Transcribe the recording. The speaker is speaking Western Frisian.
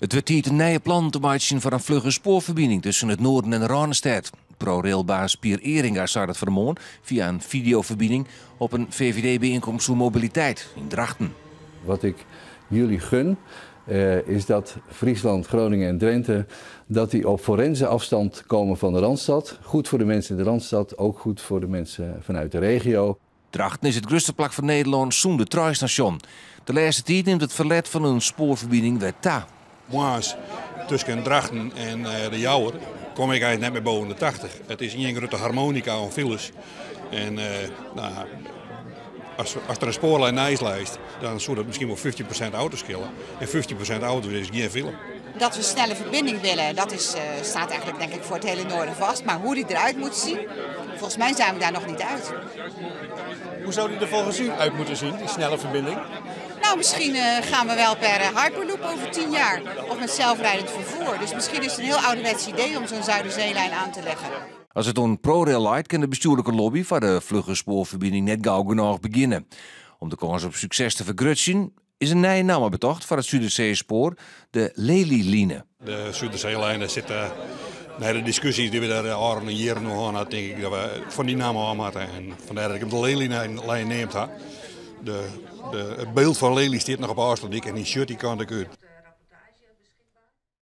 It wurdt tiid in nije plan te meitsjen foar in flugge spoarferbining tusken it Noarden en de Rânestêd. ProRail-baas Pier Eringa sei dat fan 'e moarn fia in fideoferbining op in VVD-byienkomst oer mobiliteit yn Drachten. Wat ik jullie gun, is dat Friesland, Groningen en Drenthe dat die op forense afstand komen van de Randstad. Goed voor de mensen in de Randstad, ook goed voor de mensen vanuit de regio. Drachten is it grutste plak fan Nederlân sûnder treinstasjon. De lêste tiid nimt it ferlet fan in spoarferbining wer ta. Moarns tusken Drachten en De Jouwer kom ik eins net mear boven de 80. It is ien grutte harmonika oan files. En nou, as der in spoarlijn neist leit, dan soe dat miskien wol 15% auto's skele. En 15% auto's is gjin file. Dat we snelle verbinding willen, dat staat eigenlijk, denk ik, voor het hele noorden vast. Maar hoe die eruit moet zien, volgens mij zijn we daar nog niet uit. Hoe zou die er volgens u uit moeten zien, die snelle verbinding? Nou, misschien gaan we wel per Hyperloop over 10 jaar. Of met zelfrijdend vervoer. Dus misschien is het een heel ouderwets idee om zo'n Zuiderzeelijn aan te leggen. As it oan ProRail leit, kin de bestjoerlike lobby foar de flugge spoarferbining net gau genôch begjinne. Om de kâns op sukses te fergrutsjen, is in nije namme betocht foar it Suderseespoar, de Lelyline. De Suderseelijn sit nei de diskusjes dy't we dêr ôfrûne jierren noch oan ha, tink ik dat we fan dy namme ôf moatte. En fandêr dat ik him de Lelylijn neamd ha. It byld fan Lely stiet noch op Ofslútdyk en dy sjocht dy kant ek út.